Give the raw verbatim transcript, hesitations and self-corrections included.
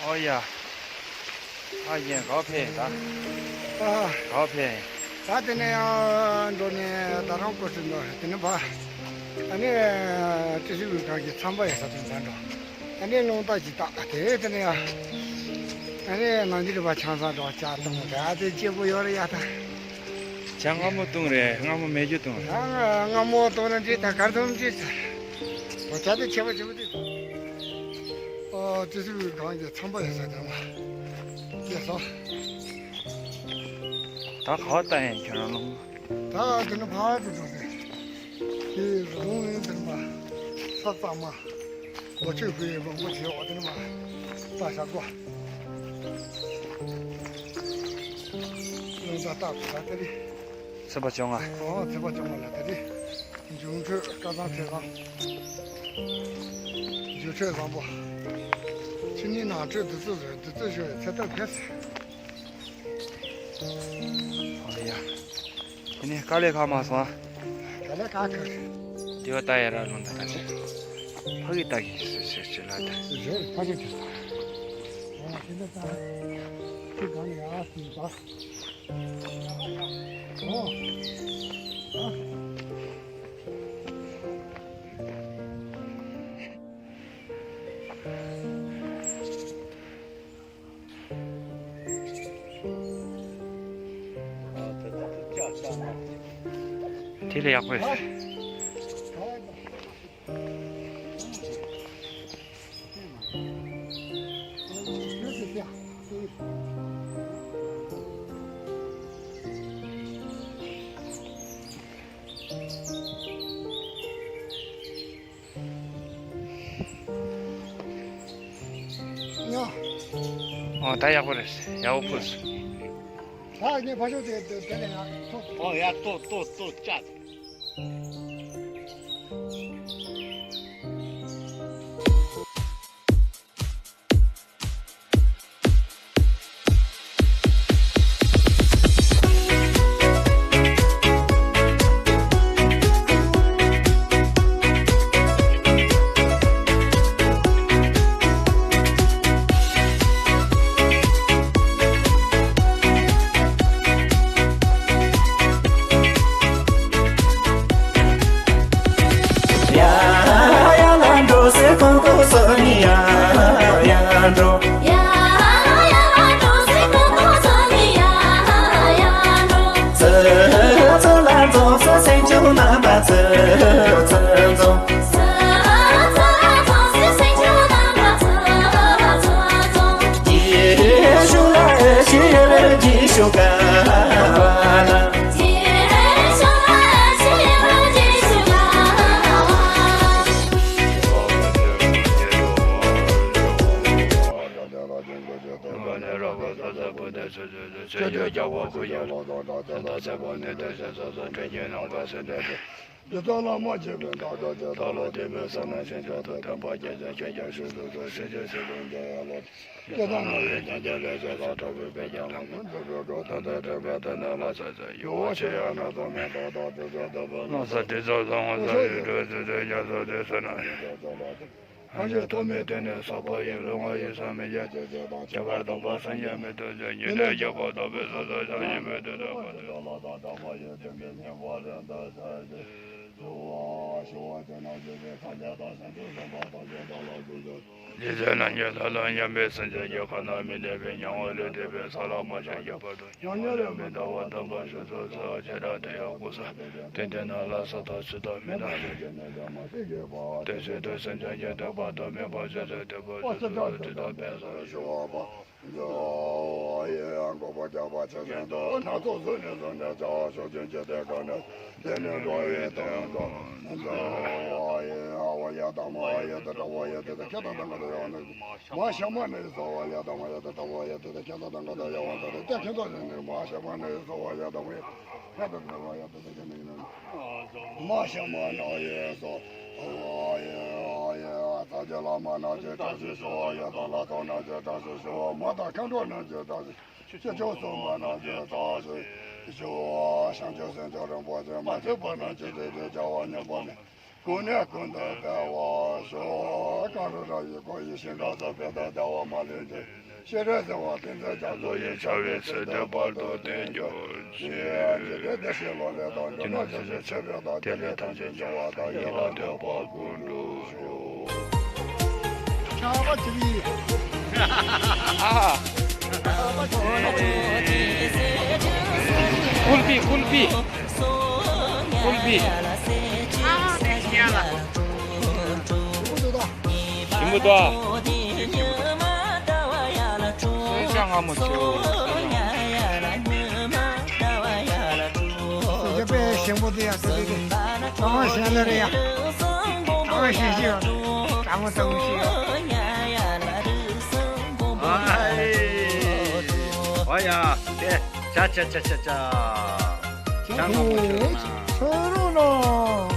ཨོ་ཡ། ཨ་ཡེ་ག་ཕེ་ད། ཨ། ག་ཕེ། ད་དེ་ནས་ཡང་འགྲོ་ནས་ད་རང་སྐོར་ཞིག་འགྲོ་དེ་ནས་ཕ། ཨ་ནི་ཏི་སི་བི་གང་གི་ཚང་པ་ཡོད་ས་དེ་ཚང་འགྲོ། ཨ་ནི་རླུང་རྟ་ཅིག་བཏགས་དེ་དེ་ནས་ཡང་། ཨ་ནི་ནང་འདི་རུ་བ་ཆང་ས་འགྲོ་ཅག་གཏོང་ར་དེ་སྐྱིད་པོ་ཡོད་རེད་ཡ་ད། ཇ་མངར་མོ་བཏུང་རེད། མངར་མོ་མེད་རྒྱུ་བཏུང་རེད། ཨ་མངར་མོ་བཏུང་ན་འགྲིག་ད་གར་ཐུམ་འགྲིག་ད། བ་ཇ་དེ་ཆེ་བ་ཆེ་བ་དེ། ཨོ་ཏི་སི་བི་གང་གི་ཚང་པ་ཡོད་ས་དེ་མ། ཅེས་སོ། ད་ག་བ་ལྟ་ཡིན་ཁྱོད་རང་ལུང་། ད་དེ་ནི་ཕ་དེ་འགྲོ་ཟེར། དེ་རི་བོང་ཡིན་དེ་ནི་མ། ས་གཙང་མ། ལོ་ཆོས་ཕུལ་ཡིན་མང་པོ་བྱེད་འོ་དེ་ནི་མ། ལྟ་བཞག་གོ། རླུང་རྟ་བཏགས་པ་ད་དེ་རེད། ཚེས་པ་བཅོ་ལྔ། ཨོ་ཚེས་པ་བཅོ་ལྔ་ལ་དེ་རེད། འབྱུང་འཕྲོད་སྐལ་བཟང་ཚེས་བཟང་། རྒྱུ་འཕྲོད་བཟང་པོ། ཕྱི་ཉིན་ནང་འཕྲོད་བདུད་རྩི་བཟོས་བདུད་རྩི་བཞོ་ཡི་ཚེ་ཐབས་ཕེབས། ཨོ་ཡ། དེ་ནས་དཀའ་ལས་ཁག་མ་སོང་། དཀའ་ལས་ཁག་ཁག་རེད། དེ་བ་ལྟ་ཡ་ར་ལུང་ད་ད་ཆ། ཕ་གི་ལྟ་གི་ཟེར་ཟེར་ཟེར་ལ་ད། ཟེར་ཕ་གི་དེ་ལྟ། ཨོ་དེ་ལྟ་ད། ཁྱི་གང་ནས་ཨ་སི་ད། དེ་ལས་ཡག་པོ་ཡོད། ཨོ་ད་ཡག་པོ་རེད། ཡག་པོ་ཕུལ་སོང་། ད་ངས་ཕ་ཤོག་དེ་དེ་དེ་ལས་ཡག་ཐོག་ཨོ་ཡ་ལྟོ་ལྟོ་ལྟོ་བཅའ། ཡ་ཡ་ལ་འགྲོ་ཟེར་ཁོང་ཁོང་སོ་ནི་ཡ་ཡ་འགྲོ། ཡ་ཡ་ལ་འགྲོ་ཟེར་ཁོང་ཁོང་སོ་ནི་ཡ་ཡ་འགྲོ། ཚུར་ཚུར་ལ་འཛོམས་སོ་སེང་ཆུང་རྣམ་པ་ཚུར་ཚུར་འཛོམས། ཚུར་ཚུར་ལ་འཛོམས་སོ་སེང་ཆུང་རྣམ་པ་ཚུར་ཚུར་འཛོམས། རྗེས་ཤུལ་ལ་ཨེ་ཤི་ཡོད་རྗེས་ཤུལ་ག་བ་ལ། ཨ་ཞེ་ཐོག་མེད་དེ་ནས་ས་པ་ཡི་རོ་ང་ཡི་ས་མི་ཡ། ཁྱད་པར་དང་པ་སངས་རྒྱས་མི་ཐོབ་ཅིང་། ཉི་ཟླའི་རྒྱལ་པོ་དམ་པའི་སོ་སོ་ཞང་ཡིན་པའི་དུས་དང་པོ་དེ་ལ་དང་དམ་པ་ཡི་དོན་གྱི་སྙིང་པོ་རེད་འདོད་ཚར་ཏེ། དུ་བ་ཞུ་བ་དེ་ན་བཞུགས་པའི་སངས་རྒྱས་དང་བྱང་ཆུབ་སེམས་དཔའ་ཐམས་ཅད་བདག་ལ་གུས་ཕྱག། རྗེ་བཙུན་རྣམས་ཀྱི་ལྷ་དང་མཉམ་པའི་སེམས་ཅན་གྱི་ཁ་ན་མི་ལེན་པའི་སྙིང་པོ་ལས་འདས་པའི་ས་ལ་མ་ཞོན་གྱི་བར་དུ། ཡང་ཉམས་ལེན་མི་འདའ་བ་དམ་པ་ཞུ་ཚུལ་ཚོལ་བ་བྱེ་བྲག་ཏུ་ཡང་སྐུ་གསུང་ཐུགས་དེ་ན་ལ་ས་དང་ཆུ་དང་མི་དང་། དེ་ཚུལ་དུ་སེམས་ཅན་གྱི་སྡིག་པ་དང་སྨོད་པ་ཆུ་ཚོད་སྡིག་པ་ཆུ་ཚོད་དུ་དང་འབད་སོ་ཞུ་བ་པ། འགོག་པ་རྒྱལ་བ་ཆེ་ཆེན་དུ་སྣ་ཚོགས་གཟུགས་ནས་བཟུང་ནས་བྱ་བ་ཕྱོགས་བཅུའི་འཇིག་རྟེན་གང་ན། དེ་ནི་འགྲོ་བའི་དོན་དུ། ཨ་ཝ་ཡེ་ཨ་ཝ་ཡ་དམ་ཨ་ཡེ་དེ་དྲག་པོ་ཡེ་དེ་དེ་ཁྱེད་དང་དང་ག་དུ་ཡོང་ནི། མ་ཤ་མ་ནི་ས་ཝ་ཡ་དམ་ཨ་ཡེ་དེ་དྲག་པོ་ཡེ་དེ་དེ་ཁྱེད་དང་དང་ག་དུ་ཡོང་དེ་དེ་ཁྱེད་དང་ནི་མ་ཤ་མ་ནི་ས་ཝ་ཡ་དམ་ཨ་ཡེ་ཁྱེད་དང་དྲག་པོ་ཡེ་དེ་དེ་ཁྱེད་ནི་ནི། མ་ཤ་མ་ན་ཡེ་སོ། ཨ་ཡེ་ཨ་ཡེ་ཨ་ཙ་ཅེ་བླ་མ་རྣམས་ཀྱི་བཀྲ་ཤིས་ཤོག་ཡ་དང་ལྷ་ཚོགས་རྣམས་ཀྱི་བཀྲ་ཤིས་ཤོག་མ་དང་མཁའ་འགྲོ་རྣམས་ཀྱི་བཀྲ་ཤིས། ཆོས་སྐྱོང་སྲུང་མ་རྣམས་ཀྱི་བཀྲ་ཤིས་ཤོག་བྱང་ཆུབ་སེམས་མཆོག་རིན་པོ་ཆེ་མ་ཐེག་པ་རྣམས་ཀྱི་རེ་རེ་བྱ་བ་ཉམས་པ་མེད། ཀུན་ནས་ཀུན་ཏུ་བདེ་བར་ཤོག་གང་རུང་རང་ཡི་ཁོ་ཡི་ཞིང་ཁམས་སུ་ཕན་དང་བདེ་བ་མ་ལུས་ཏེ། ཤེས་རབ་གསལ་བ་ཏིང་འཛིན་རྒྱ་མཚོ་ཡི་ཆར་པའི་ཚུལ་དུ་བར་དུ་བརྟན་གྱུར་ཅིག་འཇིག་རྟེན་བདེ་གཤེགས་ལོ་ལེགས་དང་། འབྱོར་པ་ཕྱུག་ཅིང་ཆེ་བའི་དང་། དེ་ལས་ཐམས་ཅད་འབྱུང་བ་དང་། ཡིད་ལ་འདོད་པ་ཀུན་འགྲུབ་ཤོག་ཀུལ་པི་ཀུལ་པི། ཀུལ་པི། ཞིམ་པོ་འདུག་སེ་ཤ་ང་མོ་ཆོ། སེ་ཤ་དཔེ་ཞིམ་པོ་འདུག་ཡ། དེ་དེ་དེ། གྲང་བ་ཞིམ་ལེ་རེད་ཡ། གྲང་བ་ཞིམ་ཞིམ། གྲང་མོ་གྲང་མོ་ཞིམ། ཨ་ཡ། དེ། ཆ་ཆ་ཆ་ཆ་ཆ། ཆ་ང་མོ་ཆོ་ན། ཚོ་རུ་ནོ།